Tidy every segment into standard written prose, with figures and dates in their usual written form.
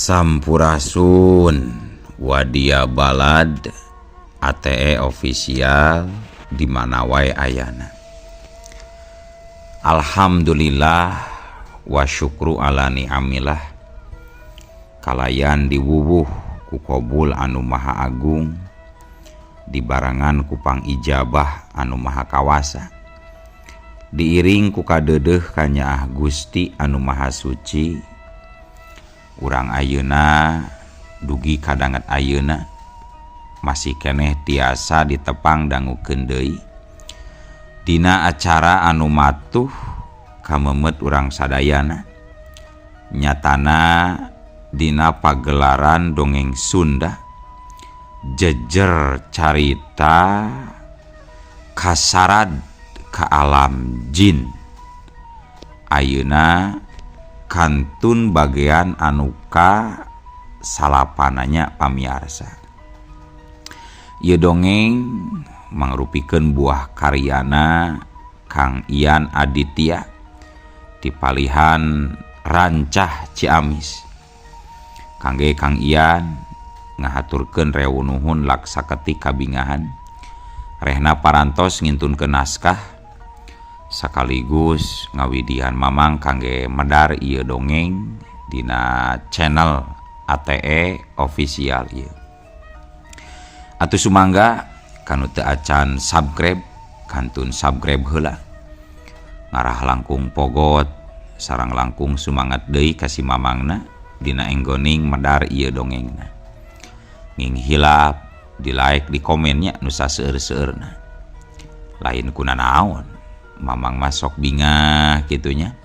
Sampurasun Wadia Balad ATE official di mana wae ayana. Alhamdulillah wa syukru ala ni'amillah kalayan diwuwuh ku qabul anu maha agung dibarengan ku pangijabah anu maha kawasa diiring ku kadeudeuh kanyaah Gusti anu maha suci. Urang ayeuna dugi kadanget ayeuna masih keneh tiasa ditepang dangukeun deui dina acara anu matuh kamemet urang sadayana nyatana dina pagelaran dongeng Sunda jejer carita kasarad ka alam jin ayeuna kantun bagian anuka salapananya pamiarsa. Ieu dongeng mangrupikeun buah karyana Kang Ian Aditya di palihan Rancah Ciamis. Kangge Kang Ian ngahaturkeun rewu nuhun laksaketik kabingahan rehna parantos ngintunkeun naskah sekaligus ngawidian mamang kangge medar ieu dongeng dina channel ATE official ieu. Atuh sumangga kanu teu acan subscribe kantun subscribe heula. Ngarah langkung pogot sareng langkung sumangat deui ka si mamangna dina enggoning medar ieu dongengna. Nging hilap di like di komennya nu saseueur-seueurna. Lain kuna naon mamang masok bingah gitunya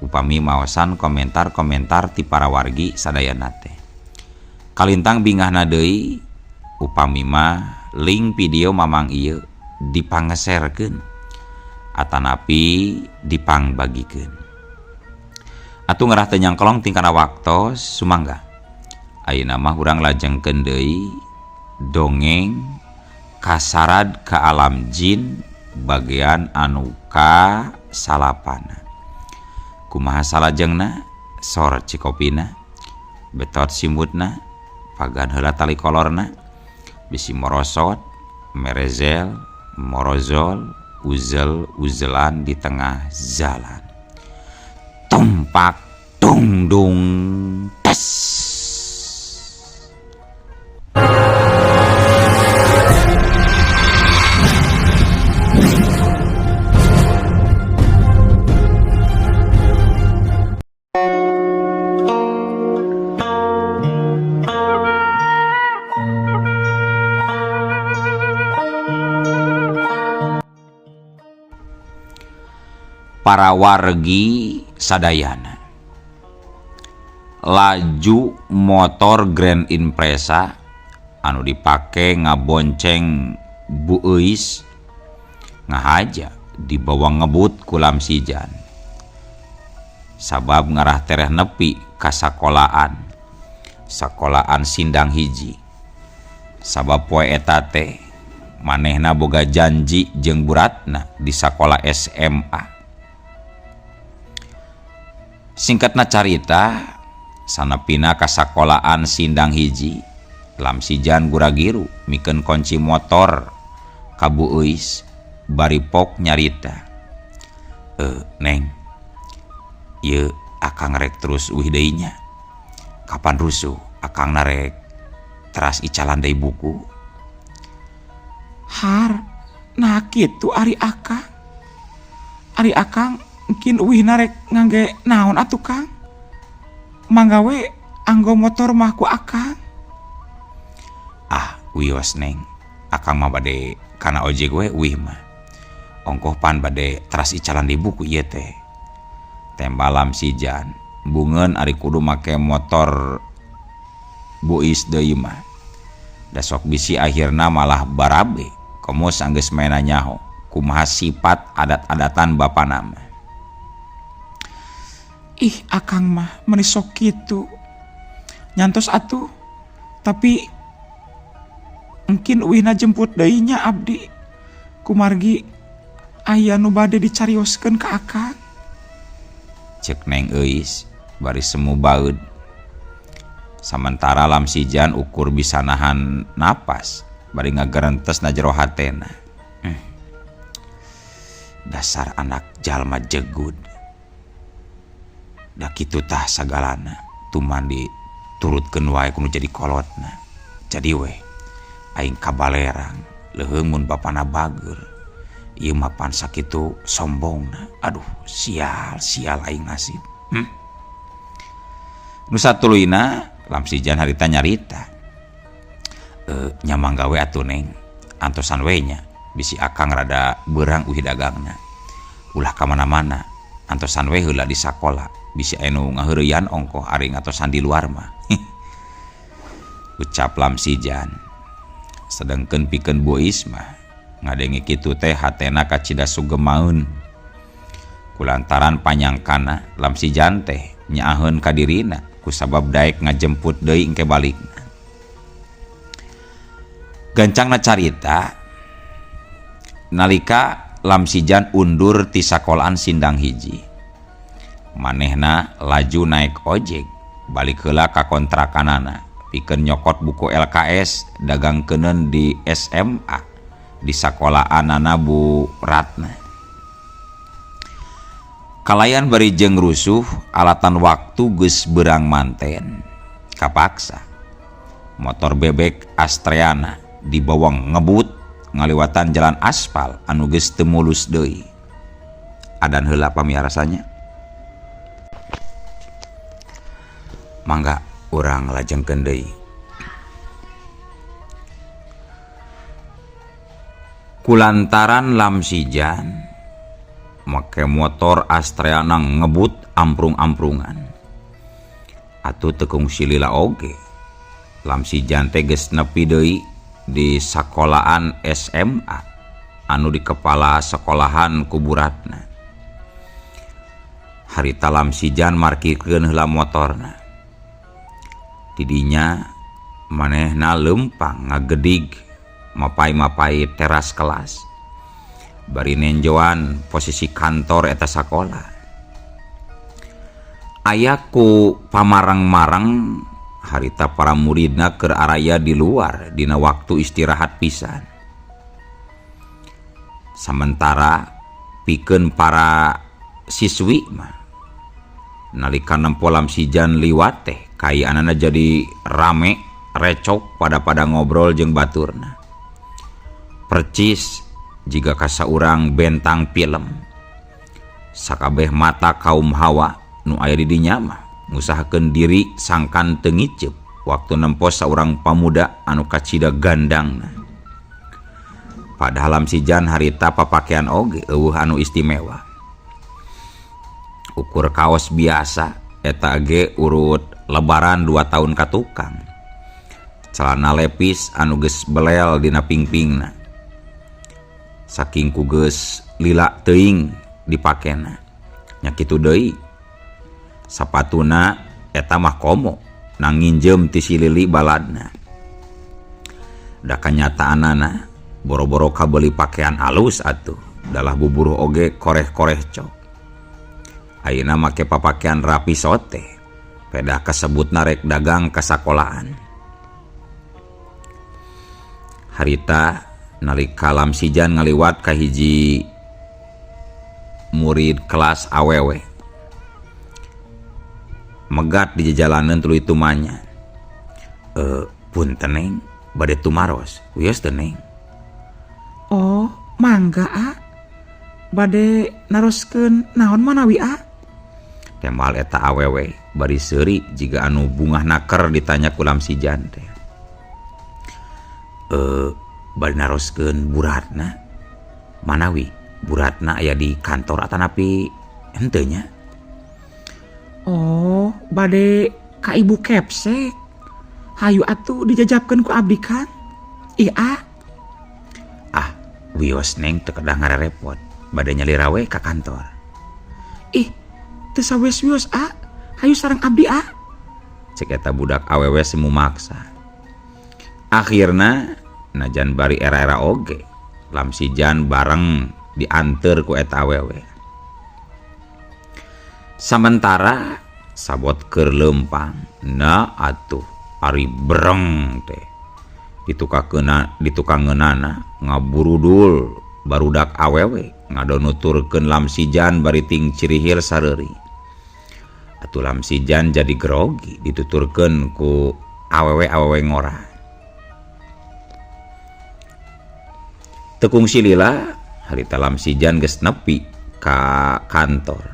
upami maosan komentar-komentar ti para wargi sadayana teh. Kalintang bingahna deui upami mah link video mamang ieu dipangeserkeun atanapi dipangbagikeun. Atuh ngerah teu nyangkolong tingkana waktos sumangga. Ayeuna mah urang lajengkeun deui dongeng kasarad ka alam jin bagian anu ka salapana. Kumaha salajengna sor cikopina betot simbutna pagan heula tali kolorna bisi morosot merezel morozol uzel uzelan di tengah jalan tumpak tungdung tes. Para wargi sadayana laju motor Grand Impreza anu dipake ngabonceng Bu Euis ngahaja dibawa ngebut ku Lamsijan sabab ngarah tereh nepi ka sakolaan sakolaan Sindang Hiji sabab poe eta teh manehna boga janji jeung buratna di sakola SMA. Singkatna carita sanepina ka sakolaan Sindang Hiji Lamsijan guragiru mikeun kunci motor ka Bu Euis bari pok nyarita, Neng ieu akang rek terus uih deui nya kapan rusuh akang narek teras icalan deui buku. Har nah kitu ari akang, ari akang mungkin uih narek ngangge naon atuh Kang, mangga we anggo motor mah ku akang. Ah wios Neng, akang mah bade kana ojek we uih mah ongkoh pan bade teras icalan di buku ieu teh. Tembal Lamsijan bungeun ari kudu make motor Bu Is deui mah da sok bisi akhirna malah barabe komo sanggeus maena nyaho kumaha sifat adat-adatan bapana mah. Ih akang mah meuni sok kitu nyantos atuh tapi mungkin uihna jemput deui nya abdi kumargi aya nu bade dicarioskeun ka akang. Cek Neng Euis bari semu baeud. Samantara Lamsijan ukur bisa nahan napas bari ngagerentes na jero hatena. Dasar anak jalma jegud. Da kitu tah sagalana tuman diturutkeun wae kudu jadi kolotna. Jadi weh aing kabalerang leuheung mun bapana bager. Ieu mah pan sakitu sombongna. Aduh, sial sial aing nasib. Nu satuluyna Lamsijan harita nyarita. Nya mangga we atuh Neng, antosan we nya bisi akang rada beurang uih dagangna. Ulah ka mana-mana, antosan we heula di sakola, bisi aya nu ngaheureuyan ongkoh ari ngatosan di luar mah. Ucap Lamsijan. Sedengkeun pikeun Bu Euis mah ngadenge kitu teh hatena kacida sugemaeun. Kulantaran panyangkana Lamsijan teh nyaaheun ka dirina kusabab daek ngajemput deui engke balikna. Gancangna carita nalika Lamsijan undur ti sakolaan Sindang Hiji. Manehna laju naek ojek balik heula ka kontrakanana pikeun nyokot buku LKS dagangkeuneun di SMA di sakolaanana Bu Ratna. Kalayan bari jeung rusuh alatan waktu geus beurang manten. Kapaksa motor bebek Astreana dibawa ngebut ngaliwatan jalan aspal anu geus teu mulus deui. Adan heula pamiarasanya. Mangga urang lajengkeun deui. Kulantaran Lamsijan make motor Astreana ngebut amprung-amprungan. Atuh teu kungsi lila oge. Lamsijan teh geus nepi deui di sakolaan SMA anu di kepala sekolahan ku Bu Ratna. Harita Lamsijan markirkeun heula motorna. Tidinya manehna leumpang ngagedig mapai-mapai teras kelas. Bari nenjoan posisi kantor eta sakola. Aya ku pamarang-marang harita para muridna keur araya di luar dina waktu istirahat pisan. Samentara pikeun para siswi mah nalika nempo Lamsijan liwat teh kayaanana jadi rame recok pada-pada ngobrol jeung baturna. Percis jiga kasaurang bentang film. Sakabeh mata kaum hawa nu aya di dinya mah ngusahakeun diri sangkan teu ngiceup waktu nempo saurang pamuda anu kacida gandangna. Padahal Lamsijan harita papakean oge eueuh anu istimewa. Ukur kaos biasa eta ge urut lebaran 2 tahun ka tukang. Celana lepis anu geus belel dina pingpingna. Saking ku geus lila teuing dipakena. Nya kitu deui. Sapatuna eta mah komo nang nginjem ti si Lili baladna. Da kanyataanana boro-boro kabeuli pakaian alus atuh, dalah buburuh oge koreh-koreh cok. Ayeuna make papakean rapi sote, pedah kasebutna rek dagang ka sakolaan. Harita nalika Lamsijan ngaliwat ka hiji murid kelas awewe. Megat di jejalaneun tuluy tumanya. Punten Neng, bade tumaros. Wios teu Neng? Oh, mangga a. Bade naroskeun naon manawi a? Tembal eta awewe bari seuri jiga anu bungah naker ditanya ku Lamsijan teh. Bade naroskeun Bu Ratna. Manawi Bu Ratna aya di kantor atanapi henteu nya? Oh, bade ka Ibu Kepsek. Hayu atuh dijajabkeun ku abdi kan? Ih a. Ah, wios Neng teu kedah ngarerepot. Bade nyalira we ka kantor. Ih, teu sawes-wios a. Hayu sareng abdi a. Cek eta budak awewe semu maksa. Akhirna najan bari era-era oge, Lamsijan bareng dianteur ku eta awewe. Samentara sabot keur leumpang, na atuh Ari breng teh ditukakeuna ditukangeunana ngaburudul barudak awewe ngadonuturkeun Lamsijan bari ting cirihil sareuri. Atuh Lamsijan jadi grogi dituturkeun ku awewe-awewe ngora. Teu kungsi lila harita Lamsijan geus nepi ka kantor.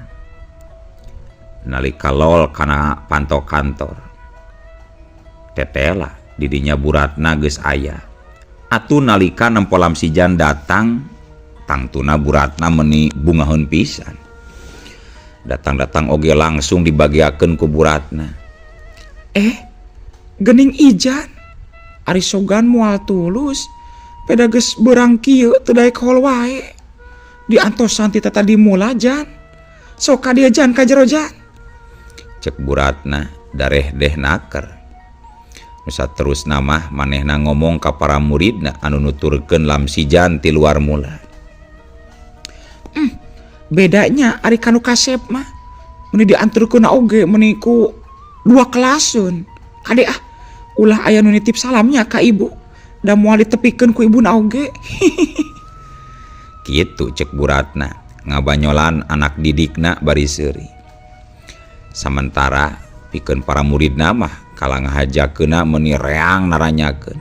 Nalika lol kana panto kantor. Tetela didinya buratna geus aya. Atuh nalika nempo Lamsijan datang, tangtuna buratna meuni bungaheun pisan. Datang-datang oge langsung dibagiakeun ku buratna. Gening Ijan. Ari sogan moal tulus. Peda geus beurang kieu teu daek hol wae. Diantosan ti tadi mula jan. Sok ka dieu jan ka jero jan. Cek buratna dareh deh naker. Nusa terus nama manehna ngomong ka para muridna anu nuturkeun Lamsijan ti luar mula. Bedanya ari kanu kasep mah meuni dianturkeun oge meuni ku dua kelaseun. Kade ah ulah aya nu nitip salamnya ka ibu. Da moal ditepikeun ku ibuna oge. Kitu cek buratna ngabanyolan anak didikna bari seuri. Samentara pikeun para muridna mah kala ngahajakeunna meuni reang naranyakeun.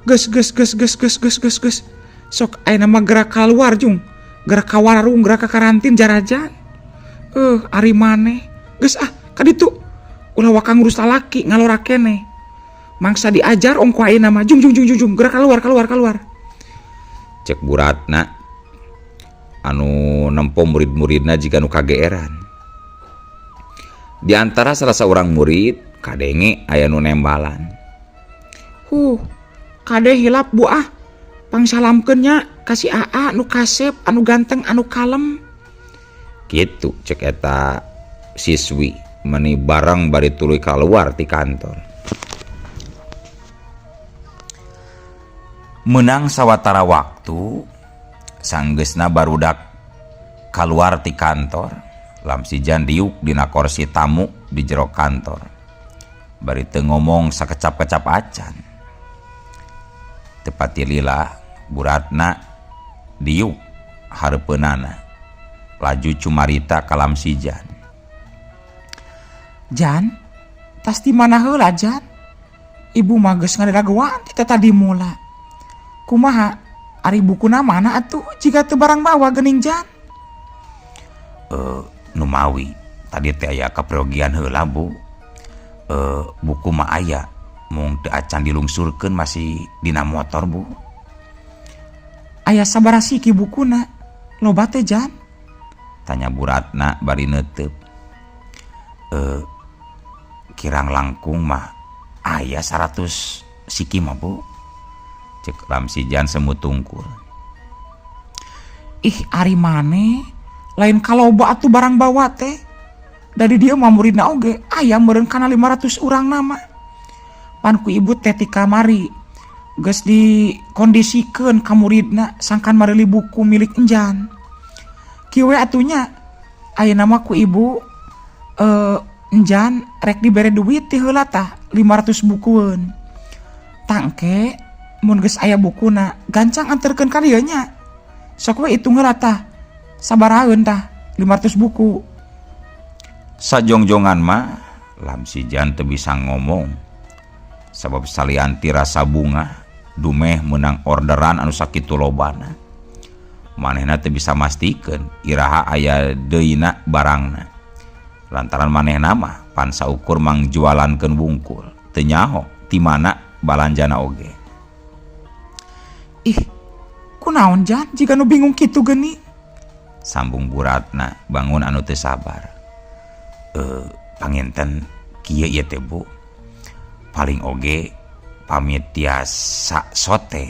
Geus geus geus geus geus geus geus geus. Sok ayeuna mah gerak kaluar jung. Gerak ka warung, gerak ka karantin jarajan. Ari maneh. Geus ah ka ditu. Ulah waka ngurus lalaki ngalora keneh. Mangsa diajar ongko ayeuna mah jung jung jung jung jung gerak keluar keluar keluar. Cek buratna anu nempo murid-muridna jiga nu kageeran. Di antara salah seorang murid kadenge aya nu nembalan. Huh, kade hilap bu ah. Pangsalamkeun nya ka si Aa nu kasep, anu ganteng, anu kalem. Kitu cek eta siswi meuni bareng bari tuluy kaluar ti kantor. Menang sawatara waktu sanggeusna barudak kaluar ti kantor, Lamsijan diuk dina korsi tamu di jero kantor. Bari teu ngomong sakecap-kecap acan. Tepati lila buratna diuk hareupeunana. Laju cumarita ka Lamsijan. Jan, tas di mana heula Jan? Ibu mah geus ngadadagoan ti tadi mula. Kumaha ari bukuna mana atuh jika teu barang mawa geuning Jan? Numawi tadi teh aya kaprogian heula Bu. Buku mah aya mung teu acan dilungsurkeun masih dina motor Bu. Aya sabaraha siki bukuna? Loba teh Jan? Tanya buratna bari neuteup. Kirang langkung mah aya 100 siki mah Bu. Cek Lamsijan semutungkul. Ih ari maneh lain kaloba atuh barang bawa teh. Dari dia mah muridna oge aya meureun kana 500 urang nama. Pan ku ibu teh ti kamari geus dikondisikeun ka muridna sangkan mareli buku milik enjan. Kieu we atuh nya ayeuna mah ku ibu enjan rek dibere duit ti heula tah 500 bukueun. Tangke mun geus aya bukuna gancang anterkeun ka dieu nya. Sok we hitung heula tah sabarahaeun tah 500 buku. Sajongjongan mah Lamsijan teu bisa ngomong sabab salianti rasa bunga dumeh meunang orderan anu sakitu lobana. Manehna teu bisa mastikeun iraha aya deuyna barangna. Lantaran manehna mah pan saukur mangjualankeun wungkul, teu nyaho ti mana balanjana oge. Ih, kunaon Jan jiga nu bingung kitu geuni? Sambung buratna bangun anu teu sabar. Panginten kieu ieu teh Bu. Paling oge pamit tiasa sote.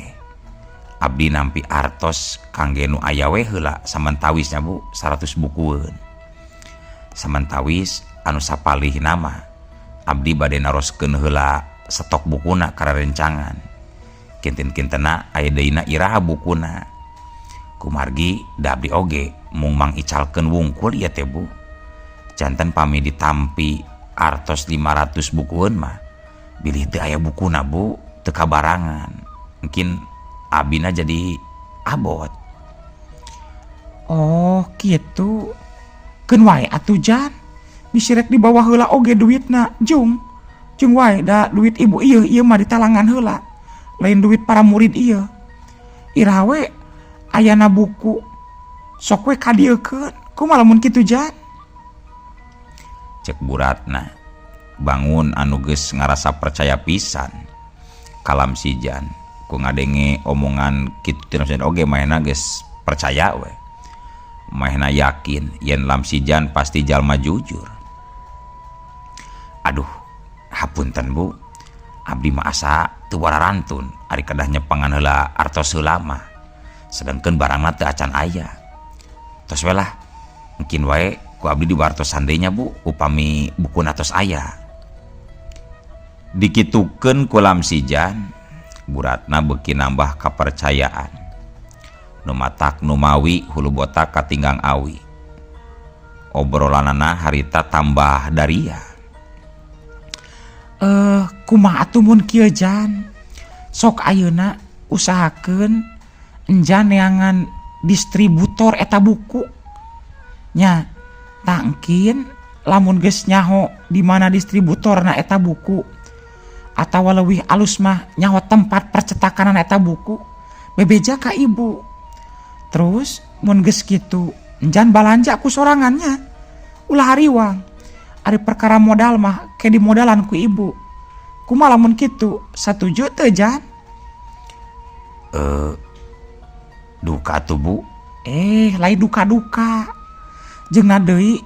Abdi nampi artos kangge nu aya we heula samantawisnya Bu 100 bukueun. Samantawis anu sapalihna mah abdi bade naroskeun heula stok bukuna kararencangan. Kinten-kintena aya deuna iraha bukuna. Kumargi da abdi oge mung mangicalkeun wungkul ieu teh Bu. Janten pami ditampi Artos 500 bukueun mah bilih teu aya bukuna Bu, teu kabarangan. Mungkin abina jadi abot. Oh kitu. Keun wae atuh Jan. Bisi rek dibawa heula oge duitna, jung. Jung wae da duit ibu ieu, ieu mah ditalangan heula. Lain duit para murid ieu. Iraha we ayana buku sok we kadieukeun. Kumaha lamun kitu Jan? Cek Bu Ratna. Bangun anu geus ngarasa percaya pisan ka Lamsijan ku ngadenge omongan kitu ti Lamsijan oge manehna geus percaya we. Manehna yakin yen Lamsijan pasti jalma jujur. Aduh, hapunten Bu. Abdi mah asa teu wararantun ari kedah nyepengan heula artos heula mah. Sedengkeun barangna teu acan aya. Tos we lah, mungkin wae ku abdi diwartosan deui nya Bu, upami bukuna tos aya. Dikitukeun ku Lamsijan, Bu Ratna beuki nambah kapercayaan. Nu matak numawi hulu botak katinggang awi. Obrolanana harita tambah daria. Kumaha atuh mun kieu Jan? Sok ayeuna usahakeun enjan neangan distributor eta buku. Nya, tangkin lamun geus nyaho di mana distributorna eta buku atawa leuwih alus mah nyaho tempat percetakanana eta buku, bebeja ka ibu. Terus mun geus kitu enjan balanja ku sorangannya. Ulah hariwang. Ari perkara modal mah ke dimodalan ku ibu. Kumaha lamun kitu? Satuju teu Jan? Duka atuh Bu. Lain duka-duka. Jeung deui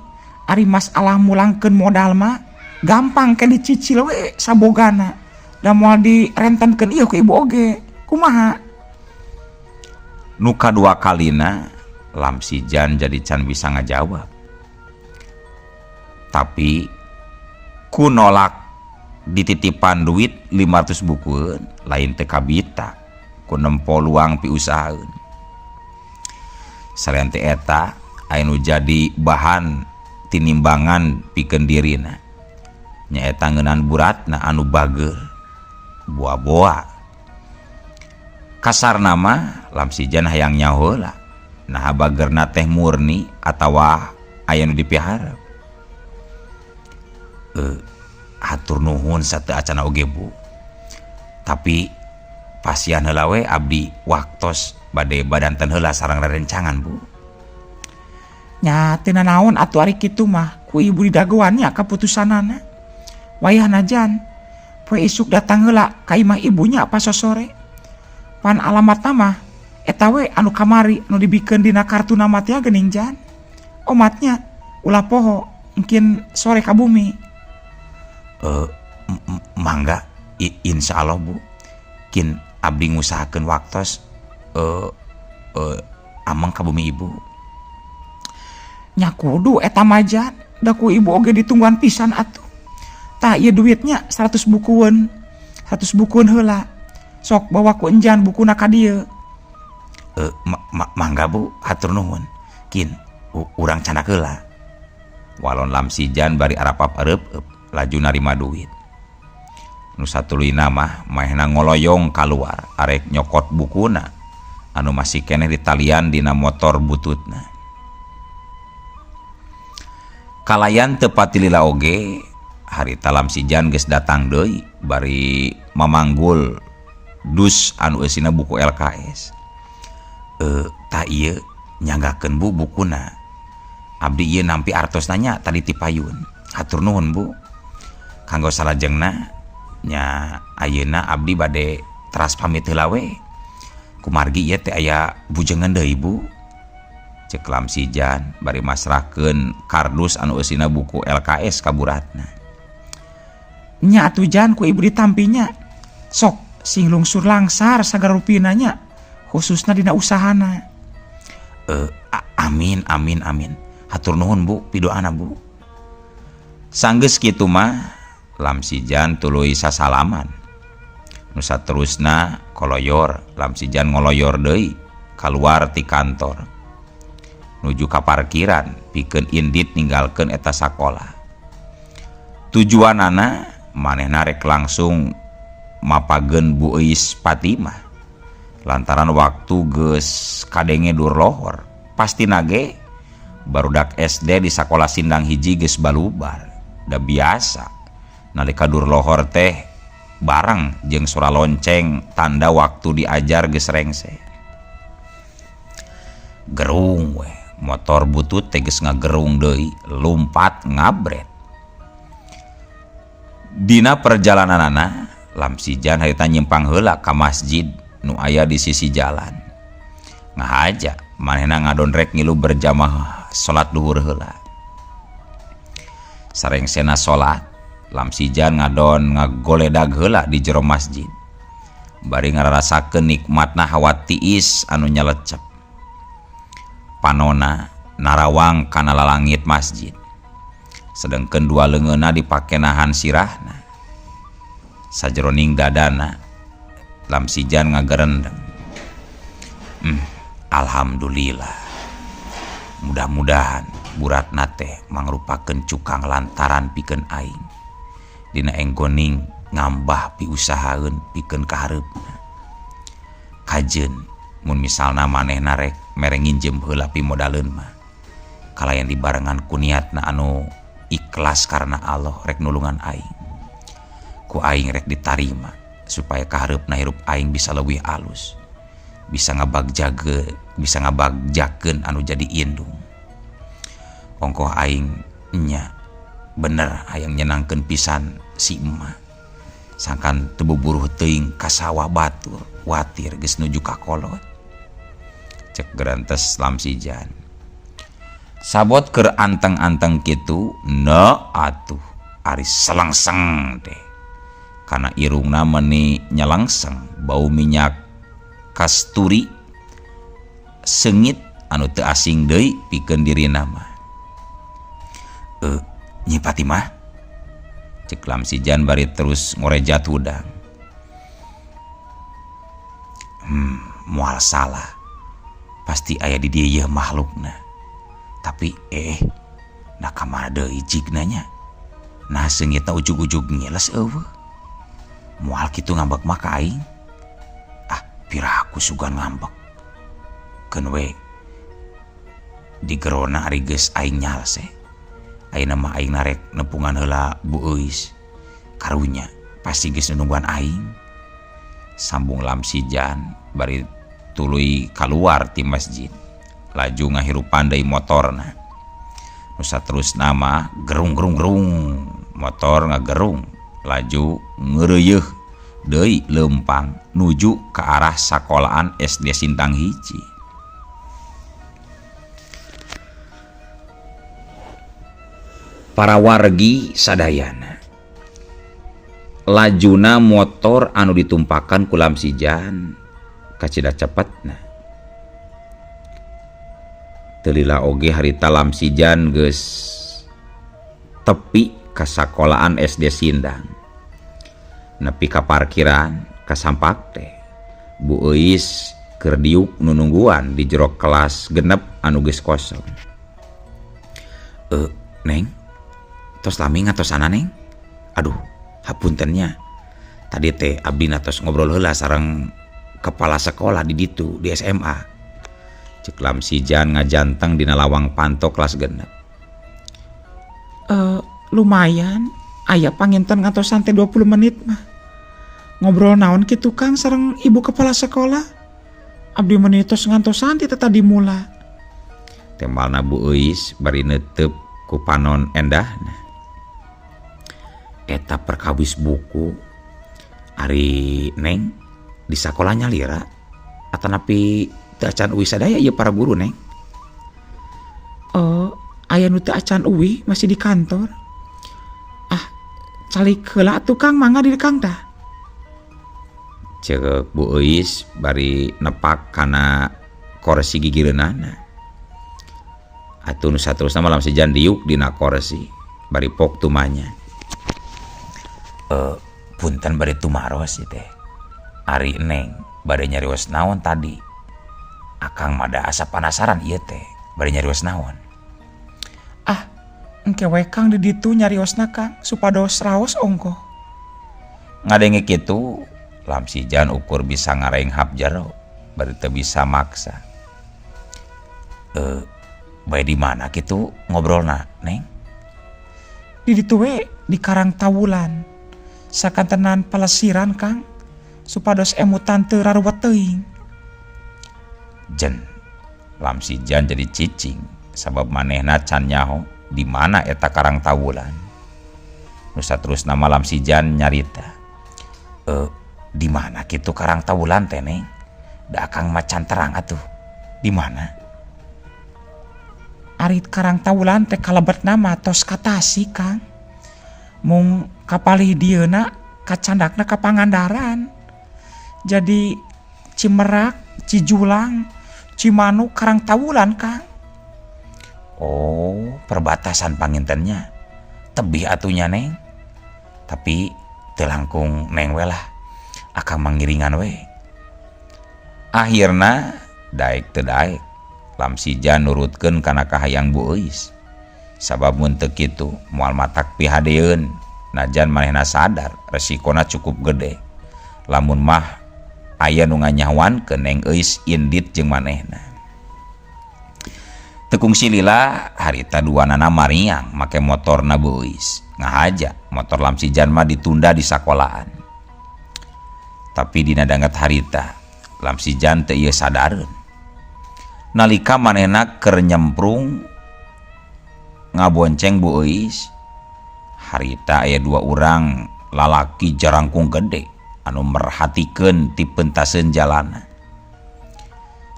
ari masalah mulangkeun modal mah gampang ke dicicil we sabogana. Da moal direntenkeun ieu ku ibu oge. Kumaha? Nu kadua kalina Lamsijan jadi can bisa ngajawab. Tapi ku nolak dititipan duit 500 bukueun lain teu kabita ku nempo luang piusahaeun. Salian ti eta aya nu jadi bahan tinimbangan pikeun dirina nyaeta ngeunaan Bu Ratna anu bageur boa-boa. Kasarna mah Lamsijan hayang nyaho heula naha bageurna teh murni atawa aya nu dipiharep. Hatur nuhun sateu acana oge Bu. Tapi pasian heula we abdi waktos bade badanten heula sareng rerencangan Bu. Nya teu nanaon atuh ari kitu mah ku ibu didagoan nya kaputusanana. Wayahna Jan, poe isuk datang heula ka imah ibunya pasosore. Pan alamatna mah eta we anu kamari anu dibikeun dina kartu nama teh geuning Jan. Omatnya ulah poho mungkin sore ka bumi. Mangga insyaallah Bu. Kin abdi ngusahakeun waktos ameng ka bumi ibu. Nya kudu eta mah Jan, da ku ibu oge ditungguan pisan atuh. Tah ieu duitnya 100 bukueun. 100 bukueun heula. Sok bawa ku enjan bukuna ka dieu. Mangga Bu, hatur nuhun. Kin urang candak heula. Walon Lamsijan bari arapap ereup laju narima duit. Nu satuluyna mah manehna ngoloyong kaluar arek nyokot bukuna anu masih keneh ditalian dina motor bututna. Kalayan teu patilila oge harita Lamsijan geus datang deui bari mamanggul dus anu eusina buku LKS. Tah ieu nyanggakeun Bu bukuna. Abdi ieu nampi artosna nya tadi ti payun. Hatur nuhun Bu. Kanggo salajengna nya ayeuna abdi bade teras pamit heula we. Kumargi ieu teh aya bujengan deui Bu. Cek Lamsijan bari masrahkeun kardus anu eusina buku LKS ka Bu Ratna. Nya atuh Jan ku ibu ditampinya. Sok sing lungsur langsar sagala rupina nya, khususna dina usahana. Amin amin amin. Hatur nuhun Bu pidoana Bu. Sanggeus kitu mah Lamsijan tuluy sasalaman. Nu saterusna koloyor, Lamsijan ngoloyor deui kaluar ti kantor. Nuju ka parkiran pikeun indit ninggalkeun eta sakola. Tujuanana manehna rek langsung mapageun Bu Euis Fatimah lantaran waktu geus kadenge dur lohor pastina ge barudak SD di sakola Sindang Hiji geus balubar. Da biasa nalika dur lohor teh bareng jeung sora lonceng tanda waktu diajar geus rengse. Gerung we motor butut teh geus ngagerung deui lumpat ngabret. Dina perjalananana Lamsijan harita nyimpang heula ka masjid nu aya di sisi jalan. Ngahaja manehna ngadon rek ngilu berjamaah salat duhur heula. Sarengsena salat, Lamsijan ngadon ngagoledag heula di jero masjid. Bari ngararasakeun nikmatna hawa tiis anu nyalecep. Panona narawang kana lalangit masjid. Sedengkeun dua leungeunna dipake nahan sirahna. Sajeroning dadana Lamsijan ngagerendeng. Alhamdulillah. Mudah-mudahan buratna teh mangrupakeun cukang lantaran pikeun aing. Dina enggoning ngambah piusahaeun pikeun kahareupna. Kajeun mun misalna manehna rek mere nginjem heula pimodaleun mah. Kalayan dibarengan ku niatna anu ikhlas karena Allah rek nulungan aing. Ku aing rek ditarima supaya kahareupna hirup aing bisa leuwih alus, bisa ngabagjage, bisa ngabagjakeun anu jadi indung. Ongkoh aing nya bener hayang nyenangkeun pisan si emak. Sangkan teu buburuh teuing ka sawah batur, watir geus nuju ka kolot. Cek gerentes Lamsijan. Sabot keur anteng-anteng kitu, na atuh ari selengseng teh. Kana irungna meni nyelengseng bau minyak kasturi seungit anu teu asing deui pikeun dirina mah. Nyi Fatimah, cek Lamsijan bari terus ngorejat hudang. Moal salah. Pasti aya di dieu yeuh makhlukna. Tapi nah kamana deui jigna nya? Nah seungitna ujug-ujug ngiles eueuh. Moal kitu ngambek mah ka aing. Ah, piraku sugan ngambek. Keun we digerona ari geus aing nyalse. Ayeuna mah aing narek nepungan heula Bu Euis. Karunya pasti geus nungguan aing. Sambung Lamsijan bari tuluy kaluar ti masjid. Laju ngahirupan deui motorna. Nu saterusna mah gerung gerung gerung, motor ngagerung laju ngeureuyeeh deui leumpang nuju ke arah sakolaan SD Sindang Hiji. Para wargi sadayana lajuna motor anu ditumpakan ku Lamsijan kacida cepetna. Teu lila oge harita Lamsijan geus tepi ka sakolaan SD Sindang. Nepi ka parkiran kasampak teh Bu Euis keur diuk nunungguan di jero kelas genep anu geus kosong. Neng, tos lami ngatosana neng? Aduh, hapunten nya. Tadi teh abdi tos ngobrol heula sareng kepala sekolah di ditu di SMA. Cek Lamsijan ngajanteng dina lawang panto kelas genep. Lumayan, aya panginten ngantosan teh 20 menit mah. Ngobrol naon kitu Kang sareng ibu kepala sekolah? Abdi meni tos ngantosan ti teh tadi mula. Tembalna Bu Euis bari neuteup ku panon endahna. Eta perkawis buku ari neng di sakola nyalira atanapi teu acan uih sadaya ieu para guru neng? Aya nu teu acan uih masih di kantor. Ah, calik heula atuh Kang, mangga di Kang tah. Ceuk Bu Euis bari nepak kana korsi gigireunana. Atuh nu saterusna mah Lamsijan diuk dina korsi bari pok tumanya. Punten bari tumaros ieu teh. Ari neng bade nyarios naon tadi? Akang mah da asa panasaran ieu teh bari nyarios naon? Ah, Engke we Kang di ditu nyariosna Kang supados raos ongkoh. Ngadenge kitu Lamsijan ukur bisa ngarenghap jero bari teu bisa maksa. Bae di mana kitu ngobrolna Neng? Di ditu we di Karang Tawulan. Sakantenan palesiran Kang supados emutan teu raruwet teuing. Jen Lamsijan jadi cicing sabab manehna can nyaho di mana eta Karang Tawulan. Nu saterusna mah Lamsijan nyarita. Di mana kitu Karang Tawulan teh Neng? Da akang mah can terang atuh. Di mana? Ari Karang Tawulan teh kalebetna mah tos ka Tasik Kang. Mung kapalih dieuna kacandakna ka Pangandaran. Jadi Cimerak, Cijulang, Cimanuk, Karang Tawulan Kang. Oh, perbatasan pangintennya. Tebih atunya Neng. Tapi teu langkung Neng we lah. Akang mangiringan we. Akhirna daek teu daek Lamsijan nurutkeun kana kahayang Bu Euis. Sabab mun teu kitu moal matak pihadeun najan manehna sadar resikona cukup gede. Lamun mah aya nu nganyahoankeun Neng Euis indit jeung manehna. Teu kungsi lila harita duanana mariang make motorna Bu Euis. Ngahaja motor Lamsijan mah ditunda di sakolaan. Tapi dina danget harita Lamsijan teu ieu sadareun. Nalika manehna keur nyemprung ngabonceng Bu Euis, harita aya dua urang lalaki jarangkung gede anu merhatikeun ti pentaseun jalana.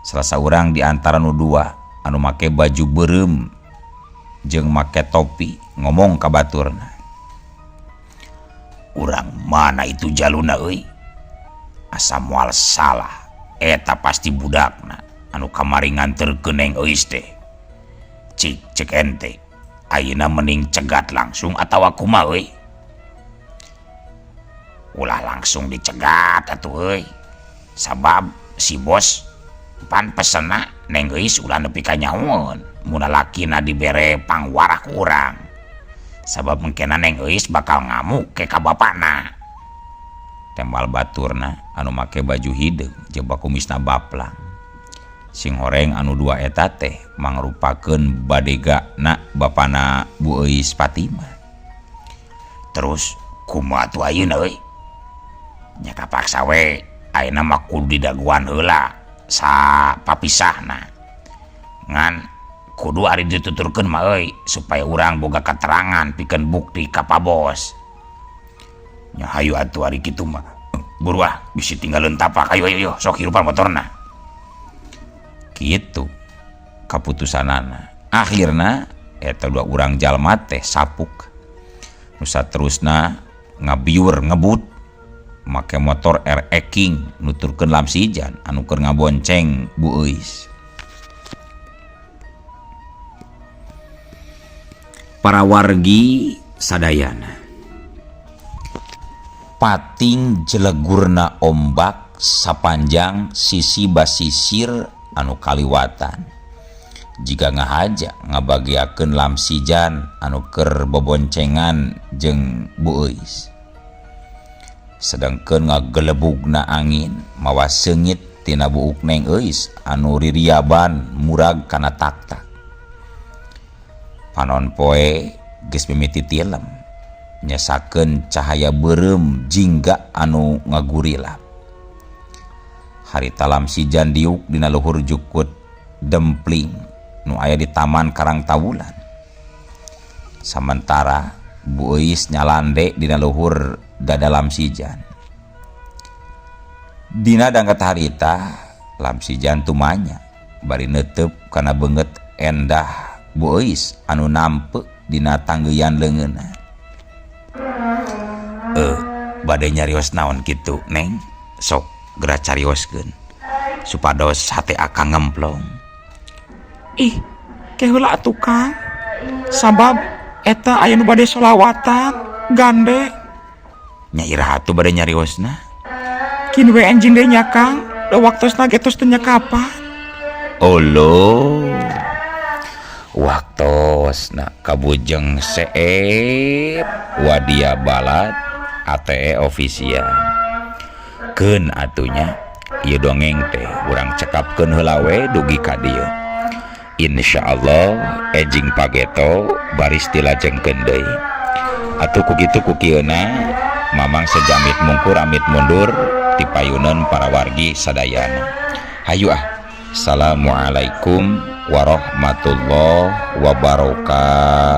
Salah saurang di antara nu dua anu make baju beureum jeung make topi ngomong ka baturna. Urang mana itu jaluna euy? Asa moal salah, eta pasti budakna anu kamari nganterkeun Neng Euis teh. Cik cek ente, ayeuna mending cegat langsung atawa kumaha euy? Ulah langsung dicegat atuh euy. Sabab si bos pan pesenna Neng Euis ulah nepi ka nyahoeun mun lalakina dibere pangwarah ku urang. Sabab mengkena Neng Euis bakal ngamuk ke ka bapana. Tembal baturna anu make baju hideung jeung bakumisna baplang. Sing horeng anu dua eta teh mangrupakeun badegana bapana Bu Euis Fatimah. Terus kumaha atuh ayeuna euy? Nya kapaksa we ayeuna mah kudu didaguan heula sapapisahna. Ngan kudu ari dituturkeun mah euy supaya urang boga keterangan pikeun bukti ka Pa Bos. Nya hayu atuh ari kitu mah. Buru ah bisi tinggalin tapak ayo ayo ayo sok hirupan motorna. Kitu kaputusanana. Akhirna eta dua urang jalma teh sapuk. Nu saterusna ngabiur ngebut make motor RX King nuturkeun Lamsijan anu keur ngabonceng Bu Euis. Para wargi sadayana. Pating jelegurna ombak sapanjang sisi basisir anu kaliwatan. Jika ngahaja ngabagiakeun Lamsijan anu keur boboncengan jeung Bu Euis. Sedangkeun ngagelebugna angin mawa seungit tina buuk Neng Euis anu ririaban murag kana taktak. Panon poe geus mimiti tilem nyesakeun cahaya beureum jingga anu ngagurilap. Harita Lamsijan diuk dina luhur jukut dempling nu aya di Taman Karang Tawulan. Samentara Bu Euis nyalande dina luhur dada Lamsijan. Dina dangkat harita Lamsijan tumanya bari neuteup kana beungeut endah Bu Euis anu nampe dina tanggeuyan leungeunna. Bade nyarios naon kitu Neng? Sok geura carioskeun supados hate akang ngemplong. Ih, ke heula atuh Kang. Sabab eta aya nu bade sholawatan gande. Nya iraha atuh bade nyariosna? Kin we enjing deui nya Kang, da waktosna ge tos teu nyakapan. Olo. Waktosna kabujeng seep wadia balad ATE official. Keun atuh nya ieu dongeng teh urang cekapkeun heula we dugi ka dieu. Insyaallah enjing pageto baris dilajengkeun deui. Atuh ku kitu ku kieuna Mamang sejamit mungkur amit mundur ti payuneun para wargi sadayana. Hayu ah. Assalamualaikum warahmatullahi wabarakatuh.